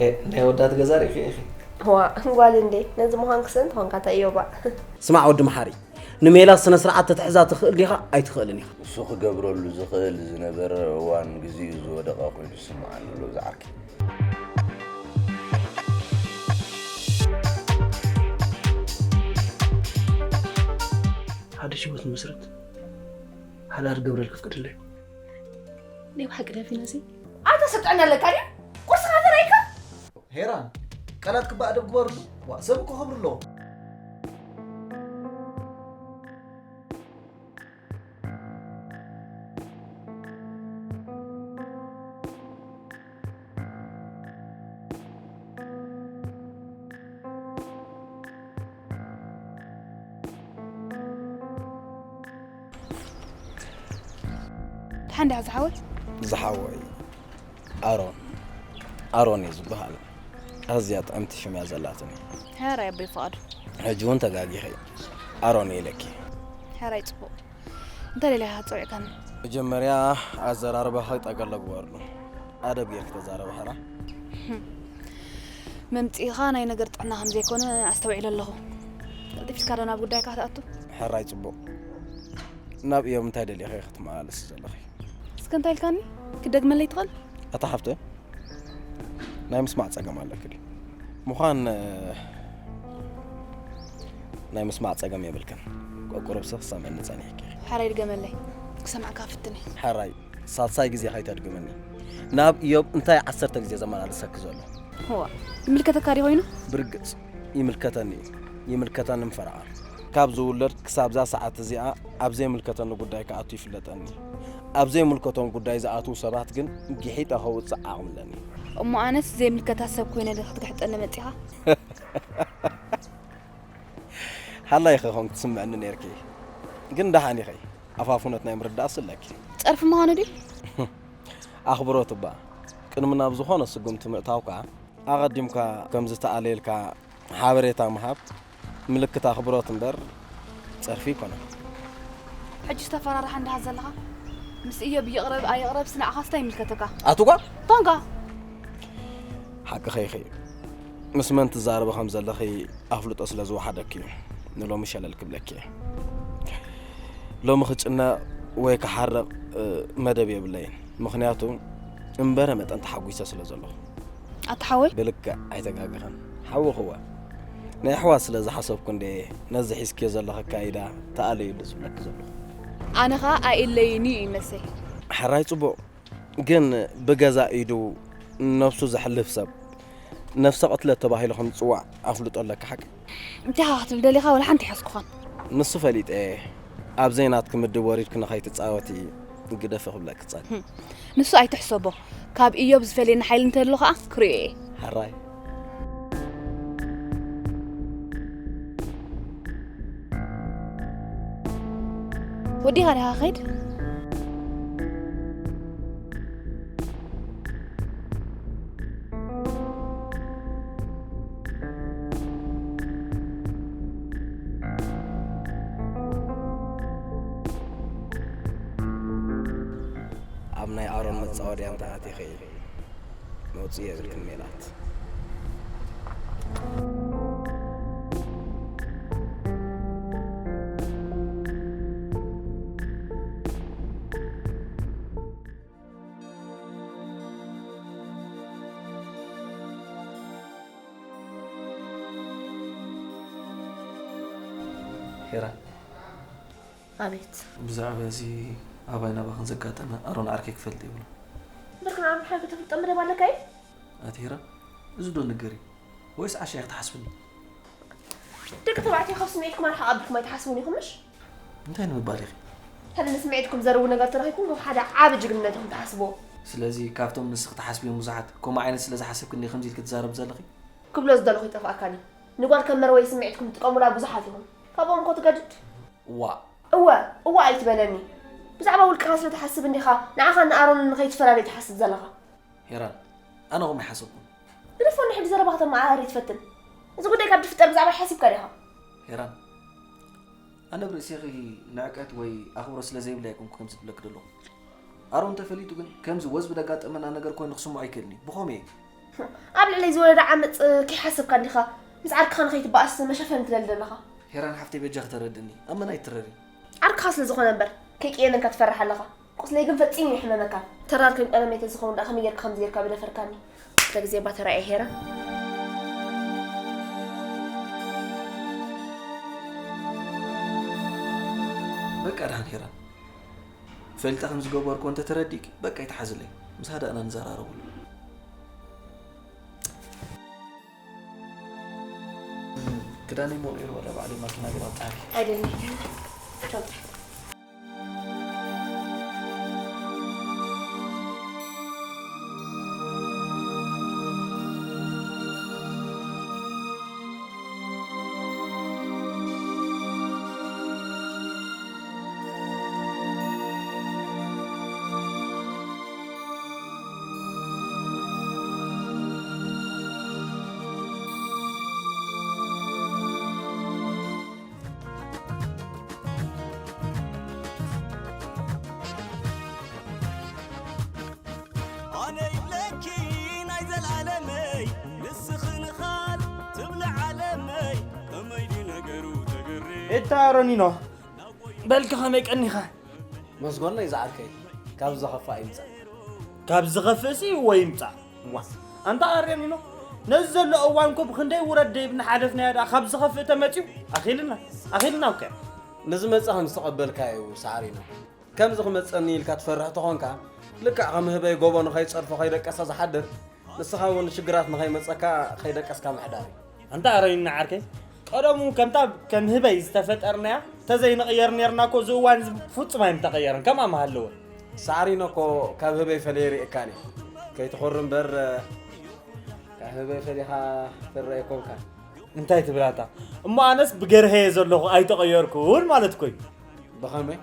እ፣ ናይ ወዳት ገዛ ርኢኺ ኢኺ። ዋ፣ ጓል እንዴ፣ ነዚ ምዃን ክስእን ትኾንካ እንታይ እዮ ባዕ። ስማዕ ወዲ መሓሪ፣ ንሜላት ስነ ስርዓት ተትሕዛ ትኽእል ዲኻ ኣይትኽእልን ኢኻ? እሱ ክገብረሉ ዝኽእል ዝነበረ እዋን ግዚኡ ዝወደቐ ኮይኑ ዝስምዓኒ ኣሎ ዝዓርከይ። ሓድሽ ህይወት ንመስርት። ሓዳር ገብረል ክፍቅድለይ። ናይ ብሓቂ ደፊናሲ ኣታ ሰብ ጥዕና ኣለካ ድዩ? ቁርስኻ ተራይካ? ሄራን፣ ቃላትኪ ብኣደብ ግበርሉ። ዋእ፣ ሰብ እኮ ክብሪ ኣለዎ። ደሓን ዲኻ ዝሓወይ? ዝሓወይ ኣሮን፣ ኣሮን እዩ ዝበሃል። ኣዝያ ጥዕምቲ ሽም እያ ዘላትኒ። ሕራይ ኣቦይ ፍቓዱ። ሕጂ እውን ተጋጊኺ። ኣሮን እየ ኢለኪ። ሕራይ ጽቡቕ። እንታይ ደሊኻ ጸዊዕካኒ? መጀመርያ ኣዘራርባኺ ጠገለ ግበርሉ። ኣደብ ጌርኪ ተዛረቢ ሕራ። መምጽኢኻ ናይ ነገር ጥዕና ከም ዘይኮነ ኣስተውዒለ ኣለኹ። ቀልጢፍካ ዶ ናብ ጉዳይካ ክትኣቱ? ሕራይ ጽቡቕ። ናብ እዮም እንታይ ደሊኺ ክትመላለሲ ዘለኺ? እስከ እንታይ ኢልካኒ? ክደግመለይ ትኽእል? ኣታ ሓፍተ ናይ ምስማዕ ጸገም ኣለኪ ድዩ? ምዃን ናይ ምስማዕ ጸገም የብልክን። ቁሩብ ሰብ ክሰምዕኒ ጸኒሕኪ። ሓራይ ድገመለይ። ክሰምዓካ ክፍትን እየ። ሓራይ ሳልሳይ ግዜ ከይተድግምኒ። ናብ ኢዮብ እንታይ ዓሰርተ ግዜ ዘመላልሰኪ ዘሎ? እዋ ይምልከተካ ድዩ ኮይኑ? ብርግጽ ይምልከተኒ እዩ። ይምልከተኒ ምፈረቓ። ካብ ዝውለድ ክሳብ እዛ ሰዓት እዚኣ ኣብ ዘይምልከተኒ ጉዳይ ክኣቱ ይፍለጠኒ። ኣብ ዘይምልከቶም ጉዳይ ዝኣትዉ ሰባት ግን ጊሒጠ ከውጽእ ዓቕሚ ኣለኒ። እሞ ኣነስ ዘይምልከታ ሰብ ኮይነ ዶ ክትግሕጠኒ መጺኻ? ሃላይ ኸኾን ክትስምዐኒ ነይርኪ። ግን ደሓን ኢኺ። ኣፋፍኖት ናይ ምርዳእስ ኣለኪ። ጸርፊ ምዃኑ ድዩ? ኣኽብሮት እባ ቅድሚ ናብ ዝኾነ ስጉምቲ ምእታውካ ኣቐዲምካ ከም ዝተኣለየልካ ሓበሬታ ምሃብ ምልክት ኣኽብሮት እምበር ጸርፊ ኣይኮነን። ሕጂ ዝተፈራርሓ እንዲኻ ዘለኻ? ምስ እዮብ ይቕረብ ኣይቕረብስ ንዓኻስ እንታይ ይምልከተካ? ኣቱጓ ቶንጋ! ሓቅኺ ኢኺ። ምስ መን ትዛረቢ ከም ዘለኺ ኣፍልጦ ስለ ዝወሓደኪ እዩ ንሎሚ ሸለል ክብለኪ እየ። ሎሚ ክጭነቕ ወይ ክሓርቕ መደብ የብለይን። ምኽንያቱ እምበረ መጠን ተሓጒሰ ስለ ዘለኹ። ኣታ ሓወይ ብልክዕ ኣይተጋገኸን ሓውኽወ ናይ ኣሕዋት ስለ ዝሓሰብኩ እንደ ነዚ ሒዝክዮ ዘለኺ ኣካይዳ ተኣለዩሉ ዝብለኪ ዘለኹ። ኣነ ኸኣ ኣኢለይን እዩ ይመሰይ። ሕራይ ጽቡቕ ግን ብገዛ ኢዱ ነብሱ ዘሕልፍ ሰብ ነፍሰ ቅትለት ተባሂሉ ከም ዝጽዋዕ ኣፍልጦ ኣለኪ ሓቂ? እንታይ ኢኻ ክትብል ደሊኻ ወላ ሓንቲ ኣይሓዝኩኻን። ንሱ ፈሊጠ እየ ኣብ ዘይናትኪ ምድብ ወሪድኪ ንኸይትጻወቲ ግደፊ ክብለኪ ጸን። ንሱ ኣይትሕሰቦ ካብ እዮብ ዝፈልየኒ ሓይሊ እንተሎ ኸኣ ክርእዮ እየ። ሕራይ። ወዲኻ ዲኻ ኸይድ? ኣብ ናይ ኣሮን መጻወድያ እንተ ኣቲኺ መውጽኢ የብልክን ሜላት። ሄራን፣ ኣቤት። ብዛዕባ እዚ ኣባይ ናባኽን ዘጋጠመ ኣሮን ዓርከይ ክፈልጥ የብሉን። እምበር ግን ኣሮን ሓቂ ተፍልጦ መደብ ኣለካ እዩ? ኣቲ ሄራን፣ እዚ ዶ ነገር እዩ? ወይስ ዓሻ ኢኺ ትሓስብኒ? ደቂ ተባዕትዮ ካብ ስምዒትኩም ኣርሓቕ ኣቢልኩም ኣይትሓስቡን ኢኹም ምሽ? እንታይ ንምባል ኢኺ? ሕነ ንስምዒትኩም ዘርዊ ነገር ተረኺብኩም ከም ሓደ ዓቢ ጅግንነት ኢኹም ትሓስብዎ። ስለዚ ካብቶም ንስኺ ትሓስብዮም ብዙሓት ከምኡ ዓይነት ስለ ዝሓሰብኪ እንዲኺ ከምዚ ኢልኪ ትዛረቢ ዘለኺ? ክብሎ ዝደለኹ ይጠፍኣካኒ። ንጓል ከም መርወዪ ስምዒትኩም ትጥቀሙላ ብዙሓት ኢኹም። ካብኦም እኮ ትገድድ። ዋእ። እወ፣ እወ ኣይትበለኒ። ብዛዕባ ውልቅኻ ስለ ትሓስብ እንዲኻ ንዓኻን ንኣሮንን ንኸይትፈላለዩ ትሓስብ ዘለኻ። ሄራን፣ ኣነ ከምኡ ኣይሓሰብኩን። ንደፎ ንሕጂ ዘረባኻ ተመዓራሪ ትፈትን። እዚ ጉዳይ ካብ ድፍጠር ብዛዕባ ሓሲብካ ዲኻ? ሄራን፣ ኣነ ብርእሴኺ ንዕቀት ወይ ኣኽብሮት ስለ ዘይብለይ ኣይኮንኩ ከምዚ ዝብለኪ ዘለኹ። ኣሮን እንተፈሊጡ ግን ከምዚ ወዝቢ ዘጋጠመና ነገር ኮይኑ ክስምዖ ኣይክእልን እዩ። ብኸምኡ እየ። ኣብ ልዕለይ ዝወረደ ዓመፅ ከይሓሰብካ እንዲኻ ምስ ዓርክኻ ንኸይትበኣስ መሸፈኒ ትደሊ ዘለኻ። ሄራን ሓፍተይ በጃ ክተረድእኒ ኣብ መን ኣይትረሪ። ዓርክኻ ስለ ዝኾነ እምበር ከይቅየመልካ ትፈርሕ ኣለኻ። ቁስለይ ግን ፈጺሙ ይሕመመካ። ተራር ከም ቀደመይ ተዝኸውን ደኣ ከመይ ጌርካ ከምዚ ጌርካ በደፈርካኒ። ክልተ ግዜ እባ ተራእየ ሄራ። በቃ ደሓን ሄራ። ፈልጠ ከም ዝገበርኩ እንተ ተረዲእኪ በቃ ይትሓዝለይ። ምስ ሃዳእና ንዘራረብሉ። ክዳነይ ሞቕ ኢሉ ወላ ባዕለይ ማኪና ገለ ኣውጽኣለይ። ኣይደልን። ቻው ጥራሕ። ኣነ ይብለኪ ናይ ዘልኣለመይ ንስኺ ንኻል ትብሊ ዓለመይ ከመይ ድዩ ነገሩ ተግሪ እታ ሮኒኖ በልኪ ከመይ ቀኒኻ? መስጎነይ ዝዓርከይ ካብ ዝኸፍእ ኣይምጻእ። ካብ ዝኸፍእ ሲ እወ ይምጻእ። ዋ ኣንታ ኣርዮኒኖ ነዚ ዘሎ እዋን እኮ ብኽንደይ ውረድ ደይብና ሓለፍናዮ ደኣ ካብ ዝኸፍእ ተመጽዩ ኣኺልና ኣኺልና እኮ። ንዝመጸ ከም ዝተቐበልካዮ እዩ ሳዕሪኖ። ከምዚ ክመጸኒ ኢልካ ትፈርሕ ተኾንካ ልክዕ ከም ህበይ ጎቦ ንኸይጸድፎ ከይደቀሰ ዝሓድር ንስኻ እውን ሽግራት ንኸይመጸካ ከይደቀስካ ምሕዳር እዩ። ኣንታ ኣረዩና ዓርከይ ቀደሙ ከምታ ከም ህበይ ዝተፈጠርናያ ተዘይንቕየር ኔርና እኮ እዚ እዋን እዚ ፍጹም ኣይምተቐየረን ከምኣ ምሃለወ። ሳዕሪኖ እኮ ካብ ህበይ ፈለየ ርእየካን እየ ከይትኾሪ እምበር ካብ ህበይ ፈሊኻ ትረአ ኣይኮንካን። እንታይ ትብል ኣታ እሞ ኣነስ ብገርሀየ ዘለኹ ኣይተቐየርኩን ማለት እኮ እዩ። ብኸመይ?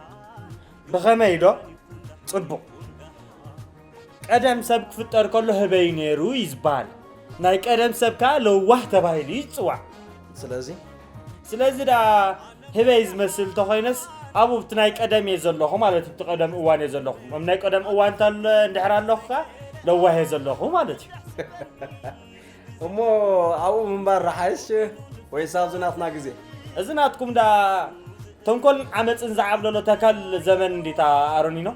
ብኸመይ ዶ? ጽቡቕ። ቀደም ሰብ ክፍጠር ከሎ ህበይ ነይሩ እዩ ዝበሃል። ናይ ቀደም ሰብ ከኣ ለዋህ ተባሂሉ እዩ ዝጽዋዕ። ስለዚ? ስለዚ ደኣ ህበይ ዝመስል እንተኾይነስ ኣብኡ ብቲ ናይ ቀደም እየ ዘለኹ ማለት እዩ። ብቲ ቀደም እዋን እየ ዘለኹ። ኣብ ናይ ቀደም እዋን እንድሕር ኣለኹ ከኣ ለዋህ እየ ዘለኹ ማለት እዩ። እሞ ኣብኡ ምንባር ረሓይሽ ወይስ ኣብዚ ናትና ግዜ? እዚ ናትኩም ደኣ ተንኮልን ዓመጽን ዝዓብለሎ ተካል ዘመን እንዲታ ኣሮኒኖ?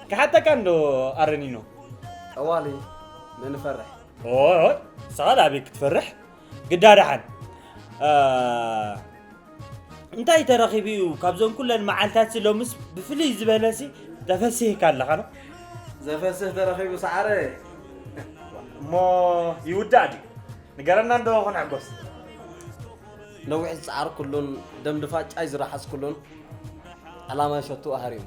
ክሓተካ እንዶ ኣረኒኖ? ጠዋሊ ንንፈርሕ። ኦይ ኦይ ንስኻ ኣበይ ክትፈርሕ? ግዳ ደሓን እንታይ ተረኺቡ እዩ ካብዘን ኩለን መዓልታት ሲ ሎምስ ብፍልይ ዝበለ ሲ ተፈሲህካ ኣለኻ ዶ? ዘፈስህ ተረኺቡ ሰዓረ። እሞ ይውዳእ ድዩ? ንገረና እንዶ ክንዕጎስ። ነዊሕ ዝጸዓርኩሉን ደም ድፋጫይ ዝረሓስኩሉን ዕላማይ ሸቱ ኣህሪሙ።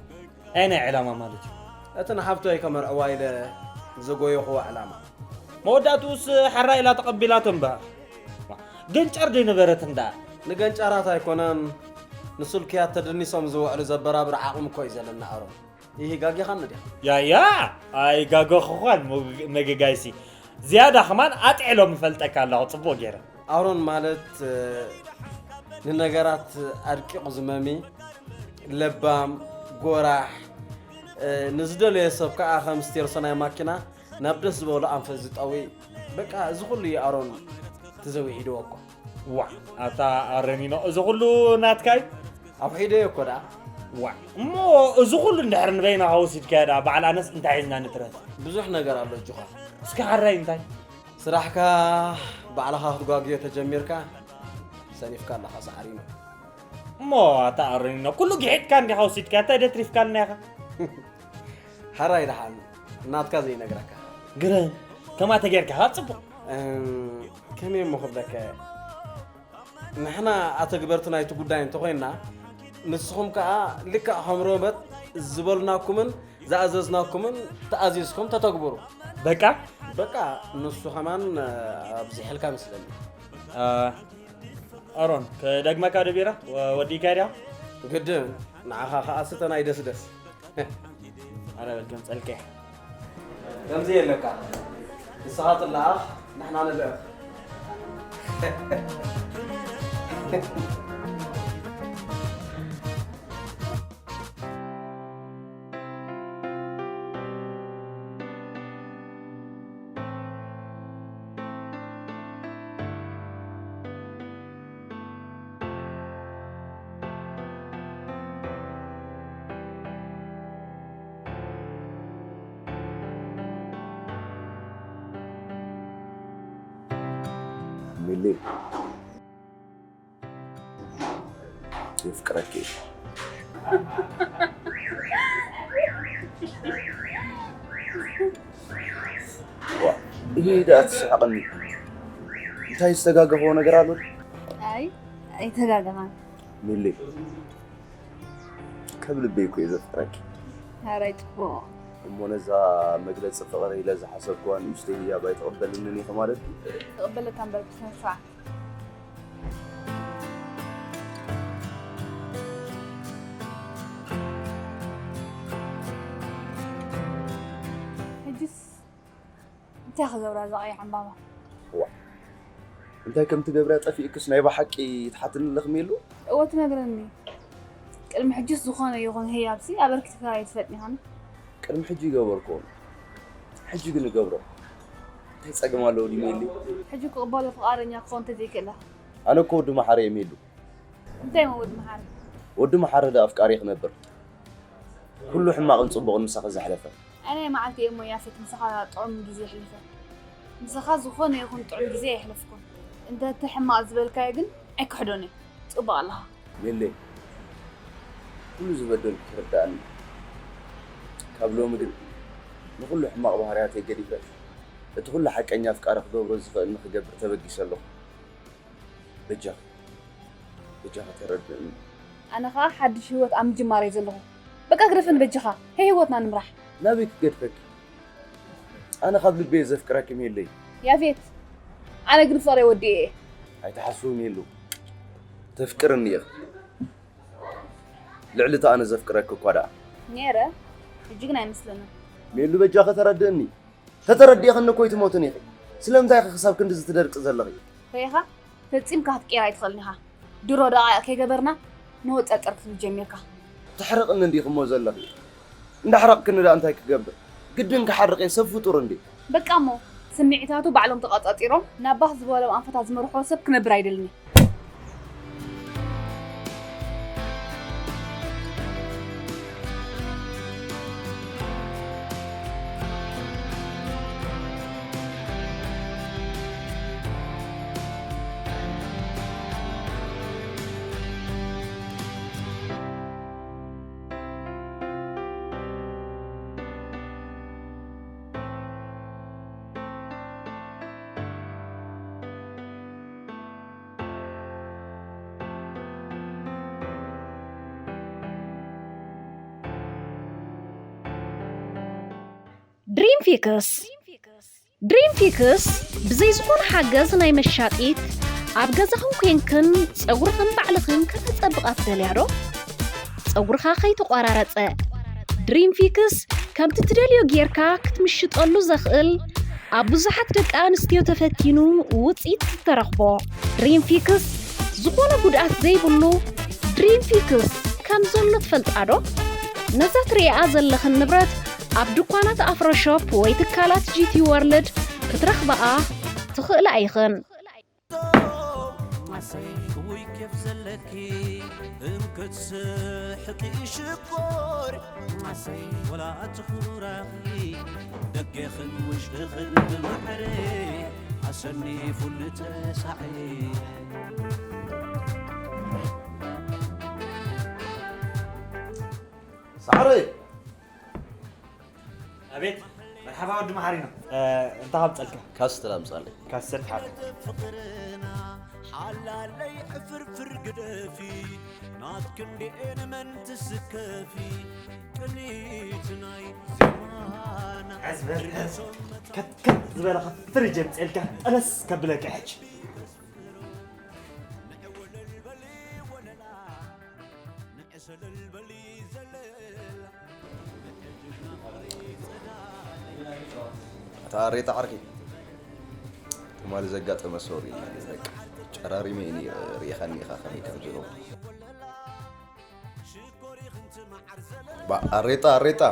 ኣየናይ ዕላማ ማለት እዩ? እቲ ንሓፍተይ ከመርዕዋ ኢለ ዝጎየኽዎ ዕላማ። መወዳእትኡስ ሓራ ኢላ ተቐቢላቶ እምበኣር። ገንጫር ደይነበረትን ደኣ? ንገንጫራት ኣይኮነን ንስልክያት ተደኒሶም ዝውዕሉ ዘበራብር ዓቕሚ እኮ እዩ ዘለና ኣሮን። ይሂ ጋጊኻኒ ዲኻ? ያያ ኣይጋገኹኻን መገጋይሲ። ዝያዳ ኸማን ኣጥዕሎም እፈልጠካ ኣለኹ ጽቡቕ ገይረ። ኣሮን ማለት ንነገራት ኣድቂቑ ዝመሚ፣ ለባም፣ ጎራሕ፣ ንዝደለዮ ሰብ ከኣ ከም ስቴርሶ ናይ ማኪና ናብ ደስ ዝበሎ ኣንፈት ዝጠዊ፣ በቃ እዚ ኩሉ እዩ ኣሮን ተዘዊዒድዎ እኮ። ዋእ ኣታ ኣረኒኖ እዚ ኩሉ ናትካ እዩ? ኣውሒደዮ እኮ ደኣ። ዋእ እሞ እዚ ኩሉ እንድሕር ንበይንኻ ወሲድካዮ ደኣ በዓል ኣነስ እንታይ ሒዝና ንትረፍ? ብዙሕ ነገር ኣሎ ኣጆኻ። እስኪ ሓራይ እንታይ? ስራሕካ ባዕልኻ ክትጓግዮ ተጀሚርካ ሰኒፍካ ኣለኻ ሳዕሪኖ። እሞ ኣታ ኣረኒኖ ኩሉ ግሒጥካ እንዲኻ ወሲድካዮ እንታይ ደትሪፍካልና ኢኻ? ሓራይ ደሓን ናትካ ዘይነግረካ። ግረ ከምኣ ተጌርካ ከኣ ጽቡቕ። እም፣ ከመይ እሞ ክብለካ እየ? ንሕና ኣተግበርቲ ናይቲ ጉዳይ እንተኾይንና ንስኹም ከኣ ልክዕ ከም ሮበት ዝበልናኩምን ዝኣዘዝናኩምን ተኣዚዝኩም ተተግብሩ። በቃ? በቃ ንሱ ከማን ኣብዚሕልካ መስለኒ። ኣሮን ክደግመካ ዶ ቢራ ወዲእካ ድያ? ግድን ንዓኻ ከኣ ስተ ናይ ደስደስ። ኣረ በል ከምጸልከ። ከምዚ የለካ ንስኻ ትለኣኽ ንሕና ንልእኽ። ሚሊ፣ የፍቅረኪ። ዋ፣ ይሄ ደኣ ትስሕቕኒ። እንታይ ዝተጋገኽዎ ነገር ኣሎ? ኣይ፣ ኣይተጋገኻን። ሚሊ፣ ካብ ልበይ እኮ እየ ዘፍቅረኪ። ሓራይ ጽቡቕ። እሞ ነዛ መግለጺ ፍቕሪ ኢለ ዝሓሰብክዋ ንእሽተይ ህያብ ኣይትቕበልንን ኢኺ ማለት ድዩ? ክቕበለካ እምበር ብስነ ስርዓት። ሕጅስ እንታይ ክገብራ እዛ ቀያሕ ዕምባባ? ዋ፣ እንታይ ከም ትገብርያ ጠፊእክስ ናይ ብሓቂ ትሓትኒ ኣለኺ ሜሉ? እወ ትነግረኒ። ቅድሚ ሕጅስ ዝኾነ ይኹን ህያብሲ ኣበርኪትካ ኣይትፈልጥን ኢኻኒ። ቅድሚ ሕጂ ይገበርክዎ። ሕጂ ግን እገብሮ። እንታይ ጸገም ኣለዎ ድዩ ሜሊ? ሕጂ ክቕበሎ ፍቓደኛ ክኸውን እንተዘይክእለ? ኣነ እኮ ወዲ መሓረ እየ ሜሉ። እንታይ እሞ ወዲ መሓረ? ወዲ መሓረ ደኣ ኣፍቃሪ ክነብር። ኩሉ ሕማቕን ጽቡቕን ምሳኺ ዘሕለፈ። ኣነ መዓልቲ እየ እሞ ያፌት ምሳኻ ጥዑም ግዜ የሕልፈ። ምሳኻ ዝኾነ ይኹን ጥዑም ግዜ ኣየሕለፍኩን። እንተ እቲ ሕማቕ ዝበልካዮ ግን ኣይክሕዶን እየ። ጽቡቕ ኣለኻ። ሜሌ፣ ኩሉ ዝበደልኩ ክርድኣኒ። ካብ ሎሚ ግን ንኹሉ ሕማቕ ባህርያተይ ገዲፈ፣ እቲ ኩሉ ሓቀኛ ኣፍቃሪ ክገብሮ ዝኽእል ንኽገብር ተበጊሰ ኣለኹ። በጃኺ፣ በጃኺ ተረድእኒ። ኣነ ኸኣ ሓድሽ ህይወት ኣብ ምጅማር እየ ዘለኹ። በቃ ግደፈኒ በጃኻ፣ ከይ ህይወትና ንምራሕ። ናበይ ክገድፈኪ? ኣነ ካብ ልበይ ዘፍቅረኪ ሜለይ። ያፌት፣ ኣነ ግን ፍቕረይ ወዲኤ እየ። ኣይትሓስዊ ሜሉ፣ ተፍቅርኒ ኢኺ። ልዕሊ እቲ ኣነ ዘፍቅረኪ እኳ ደኣ። ነይረ፣ ሕጂ ግን ኣይመስለንን። ሜሉ በጃኺ ተረድእኒ። ተተረዲእኽኒ እኮ ኣይትሞትን ኢኺ። ስለምንታይ ኢኺ ክሳብ ክንድዚ ትደርቂ ዘለኺ? ሪኢኻ? ፈጺምካ ክትቅየር ኣይትኽእልን ኢኻ። ድሮ ደቓይቕ ከይገበርና ንወጸ ጥርቅርክ ጀሚርካ። ተሕርቕኒ እንዲኺ እሞ ዘለኺ። እንዳሕረቕክኒ ደኣ እንታይ ክገብር? ግድን ክሓርቕ እየ፣ ሰብ ፍጡር እንዴ። በቃ እሞ፣ ስምዒታቱ ባዕሎም ተቐጻጺሮም፣ ናብ ባህ ዝበሎም ኣንፈታት ዝመርሖ ሰብ ክነብር ኣይደልን እየ። ድሪም ፊክስ። ድሪም ፊክስ ብዘይ ዝኾነ ሓገዝ ናይ መሻጢት፣ ኣብ ገዛኽን ኮንክን ጸጉርኽን ባዕልኽን ከተጸብቓ ትደልያ ዶ? ጸጉርኻ ከይተቖራረጸ። ድሪም ፊክስ ከምቲ ትደልዮ ጌርካ ክትምሽጠሉ ዘኽእል፣ ኣብ ብዙሓት ደቂ ኣንስትዮ ተፈቲኑ ውጽኢት ዝተረኽቦ። ድሪም ፊክስ ዝኾነ ጉድኣት ዘይብሉ ድሪም ፊክስ ከም ዘሎ ትፈልጣ ዶ? ነዛ ትርእያ ዘለኽን ንብረት ኣብ ድኳናት ኣፍሮ ሾፕ ወይ ትካላት ጂ ቲ ወርልድ ክትረኽብኣ ትኽእላ ኢኽን። ኣሰይ ውይ ኬፍ ዘለኪ እንክትስሕቂ ሽኮር ኣሰይ ወላ ትኹራኺ ደገኽን ውሽጥኽን ብማዕረ ኣሰኒፉ ልተሳዒ ሳዕረይ ኣቤት መርሓባ ወዲ መሓሪና። እንታይ ከምፀልካ? ካስትል ኣምፃለይ። ካስትል ሓፍ። ፍቕርና ሓላለይ ዕፍርፍር ግደፊ ናት ክንዲኤን መን ትስከፊ ቅኒት ናይ ዜማና ሕዝ በል ሕዝ። ከትከት ዝበለ ፍሪጅ የምፅኤልካ ጠነስ ከብለካ ሕጂ። ኣታ ኣሬጣ ዓርከይ፣ ትማሊ ዘጋጠመ ሶሪ በቃ ጨራሪመ እዩ ነይረ። ሪኢኻኒ ኢኻ ከመይ ከም ዝህቦ። ባ ኣሬጣ ኣሬጣ፣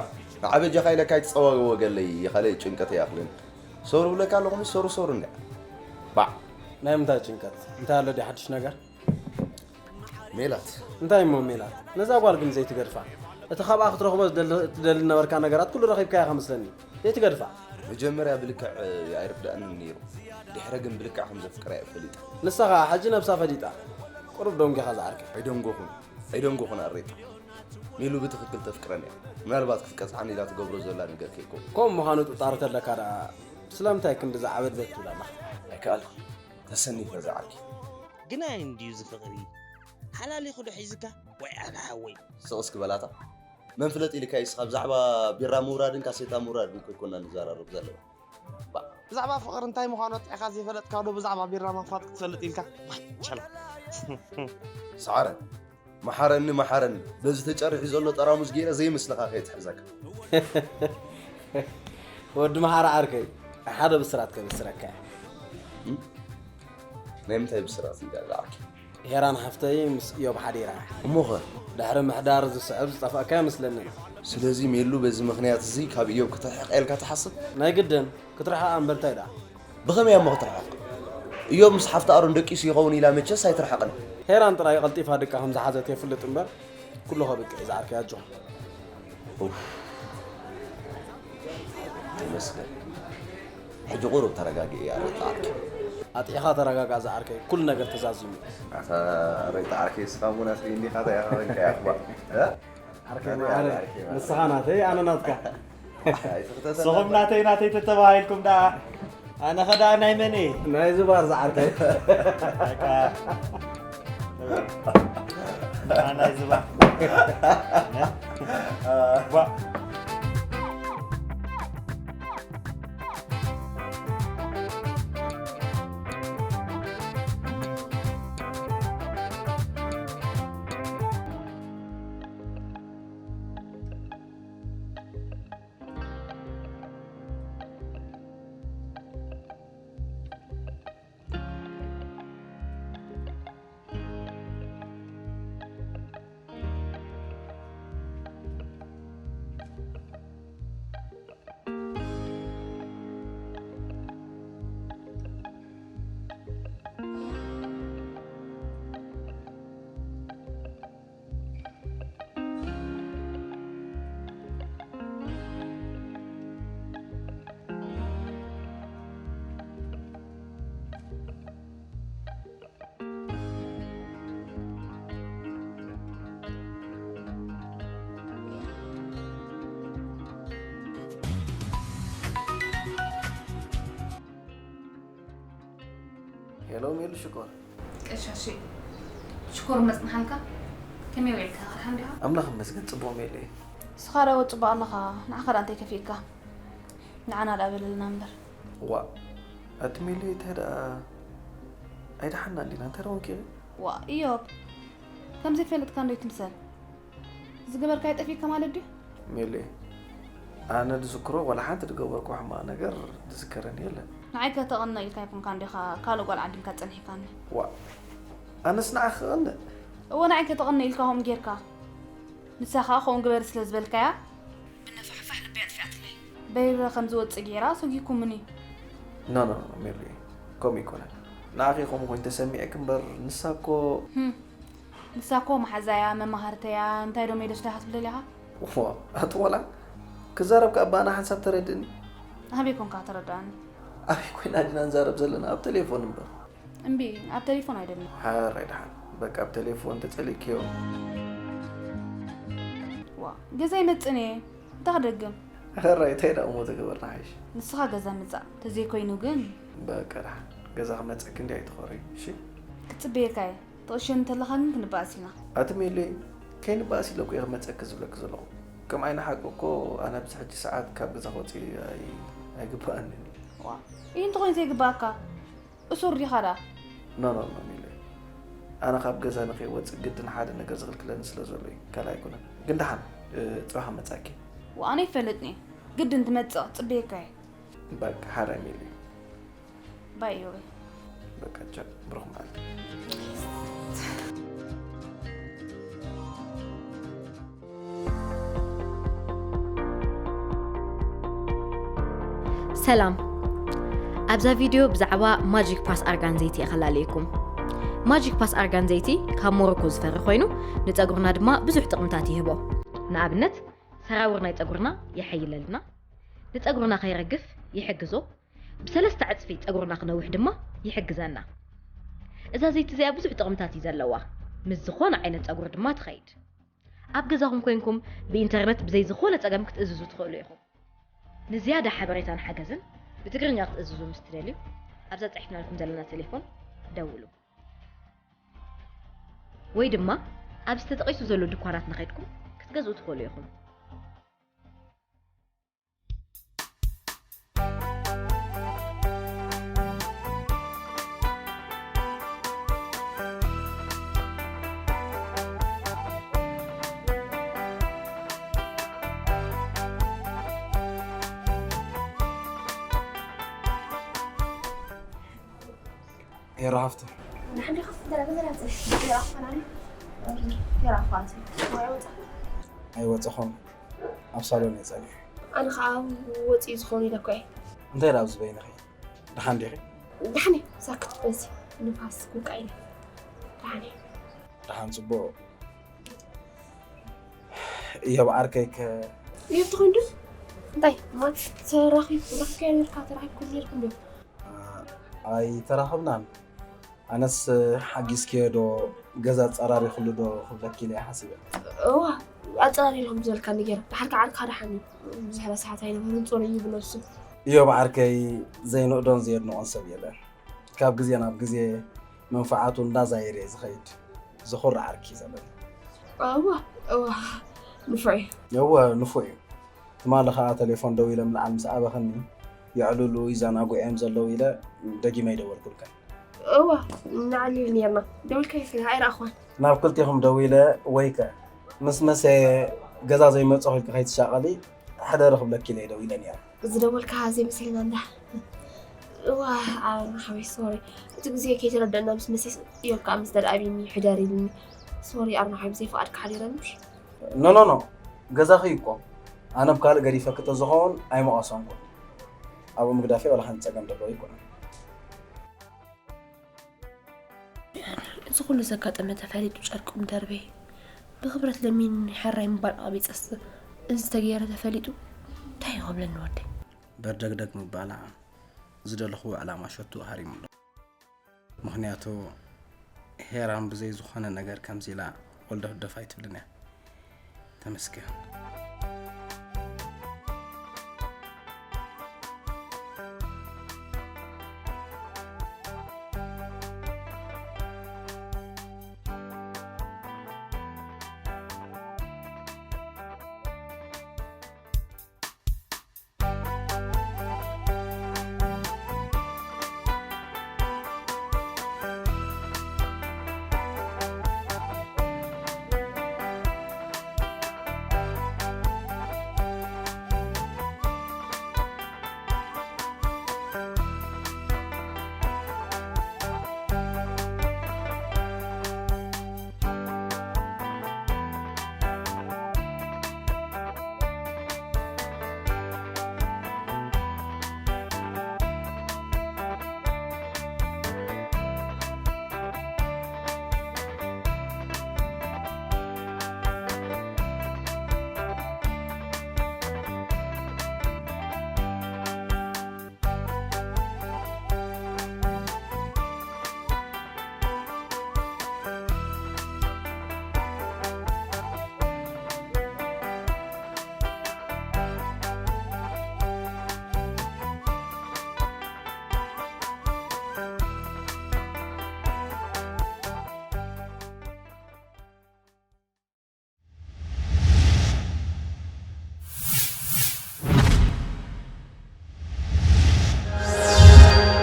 ንዓ በጃኻ ኢለካ ኣይትጸዋወገለይ፣ ካልእ ጭንቀት ኣይኣኽልን። ሶሪ ብለካ ኣለኹ፣ ሶሪ ሶሪ እንድያ። ባዕ። ናይ ምንታይ ጭንቀት? እንታይ ኣሎ ድዩ ሓድሽ ነገር? ሜላት። እንታይ እሞ ሜላት? ነዛ ጓል ግን ዘይትገድፋ። እቲ ካብኣ ክትረኽቦ ዝደሊ-፣ ትደሊ ነበርካ ነገራት ኩሉ ረኺብካዮ ከመስለኒ። ዘይትገድፋ። መጀመርያ ብልክዕ ኣይርዳእንን ነይሩ። ድሕረ ግን ብልክዕ ከም ዘፍቅራ እየ ፈሊጠ። ንሳ ኸዓ ሕጂ ነብሳ ፈሊጣ። ቁሩብ ደንጊኻ ዝዓርከይ። ኣይደንጎኹን ኣይደንጎኹን ኣሬጣ። ሜሉ ብትኽክል ተፍቅረኒ እያ። ምናልባት ክትቀጽዓኒ ኢላ ትገብሮ ዘላ ነገር ከይከውን። ከምኡ ምዃኑ ጥርጣረ ተለካ ደኣ ስለምንታይ ክንዲ ዝዓበድበት ትብል ኣለኻ? ኣይከኣልኩ ተሰኒፈ ዝዓርኪ። ግናይ እንድዩ ዝፍቕሪ ሓላሊኹ ዶ ሒዝካ ወይ ኣነ ሓወይ? ስቕ እስኪ በላታ። መን ፍለጥ ኢልካ እዩ እስኻ ብዛዕባ ቢራ ምውራድን ካሴታ ምውራድን እኮ ኣይኮና ንዘራረብ ዘለና። ብዛዕባ ፍቕሪ እንታይ ምዃኑ ኣጥዒኻ ዘይፈለጥካ ዶ ብዛዕባ ቢራ ምኽፋት ክትፈልጥ ኢልካ? ማቸላ። ሰዓረ መሓረኒ መሓረኒ በዚ ተጨሪሑ ዘሎ ጠራሙዝ ገይረ ዘይምስልኻ ከይትሕዘካ። ወዲ መሓሪ ዓርከይ ሓደ ብስራት ከብስረካ እየ። ናይ ምንታይ ብስራት እዩ ዳኣ ዓርኪ? ሄራን ሓፍተይ ምስ እዮብ ሓዲራ። እሞኸ? ድሕሪ ምሕዳር ዝስዕብ ዝጠፋእካ ኣይመስለንን። ስለዚ ሜሉ በዚ ምኽንያት እዚ ካብ እዮብ ክትርሕቕ ኢልካ ትሓስብ? ናይ ግድን ክትርሕቓ እምበር እንታይ ደኣ? ብኸመይ እያ እሞ ክትርሕቕ? እዮብ ምስ ሓፍቲ ኣሮን ደቂሱ ይኸውን ኢላ መቸስ ኣይትርሕቕን። ሄራን ጥራይ ቀልጢፋ ድቃ ከም ዝሓዘት የፍልጥ እምበር ኩሉ ከብቅዕ እዩ ዝዓርከይ ኣጆኻ። ተመስገን። ሕጂ ቁሩብ ተረጋጊ እያ ሬጣ ዓርከይ። ኣጥሒኻ ተረጋጋእ ዝዓርከይ ኩሉ ነገር ተዛዚሙ። ኣታ ሬጣ ዓርከይ እስኻ እሞ ናተይ እንዲኻ እንታይ ኢኻ ኮንካ ያኽባ። ዓርከይ ማዕረ ንስኻ ናተይ ኣነ ናትካ። ስኹም ናተይ ናተይ ተተባሂልኩም ደኣ ኣነ ኸ ደኣ ናይ መን እየ? ናይ ዝባር ዝዓርከይ። በቃ ናይ ዝባር ሄሎ ሜሉ ሽኮር። ቀሻሺ ሽኮር መጽናሓልካ? ከመይ ውዒልካ? ደሓን ዲኻ? ኣምላኽ ይመስገን ጽቡቕ ሜሉ እየ። ንስኻ ደኣ ወጽእ ኣለኻ፣ ንዓኻ ደኣ እንታይ ከፊእካ? ንዓና ደኣ በለልና እምበር። ዋእ ኣቲ ሜሉ እንታይ ደኣ ኣይደሓንናን ዲና እንታይ ደኣ ወንኪኺ? ዋእ እዮብ ከም ዘይፈለጥካ እንዶ ኣይትምሰል። ዝገበርካዮ ጠፊእካ ማለት ድዩ? ሜሌ ኣነ ዝዝክሮ ዋላ ሓንቲ ዝገበርክዎ ሕማቕ ነገር ዝዝከረኒ የለን። ንዓይ ከተቕንእ ኢልካ ኣይኮንካን ዲኻ ካልእ ጓል ዓዲምካ ጸኒሕካኒ? ዋእ ኣነስ ንዓኺ ክቕንእ? እወ ንዓይ ከተቕንእ ኢልካ ከምኡ ጌርካ። ንሳ ኸኣ ከምኡ ግበሪ ስለ ዝበልካያ ብነፋሕፋሕ ልበይ ኣጥፊኣትለይ። በሪረ ከም ዝወጽእ ጌራ ሰጒጉኒ። ኖ ኖ ኖ ሜሌ ከምኡ ኣይኮነን። ንዓኺ ከምኡ ኮይኑ ተሰሚዕኪ እምበር ንሳ እኮ። ህም ንሳ እኮ መሓዛያ መማሃርተያ እንታይ ዶ ሜዶስ ዳኻ ትብለል ኢኻ? ዋእ ኣቲ ቆልዓ ክዛረብ ከኣ ባና ሓንሳብ ተረድእኒ። ኣበይ ኮንካ ተረድኣኒ? ኣበይ ኮይና ዲና ንዛረብ ዘለና ኣብ ተሌፎን እምበር። እምቢ ኣብ ተሌፎን ኣይደልን። ሕራይ ደሓን በቃ ኣብ ተሌፎን ተጸሊእክዮ። ዋእ ገዛ ኣይመጽእን እየ እንታይ ክደግም? ሕራይ እንታይ ደኣ እሞ ተገበርና ሓይሽ። ንስኻ ገዛ ምጻእ ተዘይኮይኑ ግን። በቃ ደሓን ገዛ ክመጸኪ እንድየ ኣይትኾርይ እሺ። ክጽበየካ እየ። ትቕሸኒ እንተለኻ ግን ክንበኣስ ኢና። ኣቲ ሜሌ ከይንበኣስ ኢለ እኮ እየ ክመጸኪ ዝብለኪ ዘለኹ። ከም ዓይኒ ሓቂ እኮ ኣነ ኣብዚ ሕጂ ሰዓት ካብ ገዛ ክወጽእ ኣይ ኣይግበኣንን እዩ። ዋእ ይ እንተኾይኑ ዘይግበኣካ እሱር ዲኻ ደኣ። ኖ ኖ ኖ ሜሌ ኣነ ካብ ገዛ ንኸይወጽእ ግድን ሓደ ነገር ዝኽልክለኒ ስለ ዘሎ እዩ ካልእ ኣይኮነን። ግን ደሓን ጽባሕ ክመጸኪ። ዋእ ኣነ ኣይፈልጥን እየ ግድን ትመጽእ ክጽበየካ እየ። በቃ ሓራይ ሜሌ። ባይ እዮበይ። በቃ ቻው ብሩኽ መዓልቲ። ሰላም ኣብዛ ቪድዮ ብዛዕባ ማጂክ ፓስ ኣርጋን ዘይቲ እየ ከላለየኩም። ማጂክ ፓስ ኣርጋን ዘይቲ ካብ ሞሮኮ ዝፈሪ ኮይኑ ንፀጉርና ድማ ብዙሕ ጥቕምታት ይህቦ። ንኣብነት ሰራውር ናይ ፀጉርና የሐይለልና፣ ንፀጉርና ከይረግፍ ይሕግዞ፣ ብሰለስተ ዕጽፊ ጸጉርና ክነውሕ ድማ ይሕግዘና። እዛ ዘይቲ እዚኣ ብዙሕ ጥቕምታት እዩ ዘለዋ። ምስ ዝኾነ ዓይነት ጸጉሪ ድማ ትኸይድ። ኣብ ገዛኹም ኮይንኩም ብኢንተርነት ብዘይ ዝኾነ ጸገም ክትእዝዙ ትኽእሉ ኢኹም። ንዝያዳ ሓበሬታን ሓገዝን ብትግርኛ ክትእዝዙ ምስ ትደልዩ፣ ኣብዛ ጸሒፍናልኩም ዘለና ቴሌፎን ደውሉ። ወይ ድማ ኣብዚ ተጠቒሱ ዘሎ ድኳናት ንኸድኩም ክትገዝኡ ትኽእሉ ኢኹም። ኤራ ሃፍቱ። ንሓንዲ ከፍ ደረገ ዘራጽ። ይራፋናል። ይራፋት። ወይ ወጣ። ኣይወጸኹም። ኣብ ሳሎን እየ ጸኒሐ። ኣነ ኸዓ ወጺኡ ዝኾኑ ኢለ እኮ እየ። እንታይ ደኣ ኣብዚ በይንኺ? ደሓን ዲኺ? ደሓን እየ። ሳክት በዚ ንፋስ ኩካ ኢለ። ደሓን እየ። ደሓን ጽቡቕ። እዮብ ዓርከይ ከ? እዮብ ትኾን ዶ? እንታይ? ማለት ተራኺብ-፣ ረኺብካዮ ነርካ፣ ተራኺብኩም ነርኩም ዶ? ኣይተራኸብናን። ኣነስ ሓጊዝክዮ ዶ፣ ገዛ ኣጸራሪኹሉ ዶ ክብለኪ ኢለ እየ ሓሲበ። እዋ፣ ኣጸራሪኹም ዝበልካኒ ገይረ። ድሓር ከዓ ዓርካ ደሓን እዩ። ብዙሕ ረሳሓት ኣይነበርን፣ ጽሩይ እዩ ብነብሱ። እዮብ ዓርከይ ዘይንእዶን ዘየድንቖን ሰብ የለን። ካብ ግዜ ናብ ግዜ መንፍዓቱ እንዳዛየረ እዩ ዝኸይድ። ዘኹርዕ ዓርኪ እዩ ዘለኒ። እዋ፣ እዋ፣ ንፉዕ እዩ። እወ፣ ንፉዕ እዩ። ትማሊ ኸኣ ቴሌፎን ደዊለ ምልዓል ምስ ኣበኸኒ፣ የዕልሉ ይዘናግዑ እዮም ዘለዉ ኢለ ደጊመ ይደወልኩልካ። እዋ፣ ንዓልል ኔርና። ደዊልካ ይኽእል፣ ኣይረኣኽዋን። ናብ ክልቴኹም ደዊለ ወይከ ምስ መሰየ ገዛ ዘይመጽኹ ኢልኪ ከይትሻቐሊ፣ ሕደሪ ክብለኪ ኢለ ደዊለ ኔረ። ዝደወልካ ዘይመስለና እንዳ። እዋ፣ ኣርና ሓወይ፣ ሶሪ። እቲ ግዜ ከይተረደእና ምስ መሰየ ኢዮብ ከኣ ምስ ደርኣቢኒ ሕደሪ ኢሉኒ። ሶሪ፣ ኣርና ሓወይ፣ ብዘይ ፍቓድካ ሓዲረ ምሽ? ኖ፣ ኖ፣ ኖ። ገዛኺ እኮ። ኣነ ብካልእ ገዲፈኪ ተዝኸውን ኣይምቐሰንኩን። ኣብኡ ምግዳፈይ ዋላ ሓንቲ ጸገም ዘለዎ ኣይኮነን። እዚ ኩሉ ዘጋጠመ ተፈሊጡ ጨርቁ ምደርበየ። ብኽብረት ለሚን ሕራይ ምባል ኣቕቢጸስ እዚ ተገይረ ተፈሊጡ እንታይ እዩ ክብለኒ ወደይ? በርደግደግ ምባላ ዝደለኽዎ ዕላማ ሸቱ ሃሪሙ ኣሎ። ምኽንያቱ ሄራን ብዘይ ዝኾነ ነገር ከምዚ ኢላ ወልደ ህደፍ ኣይትብልን እያ። ተመስገን።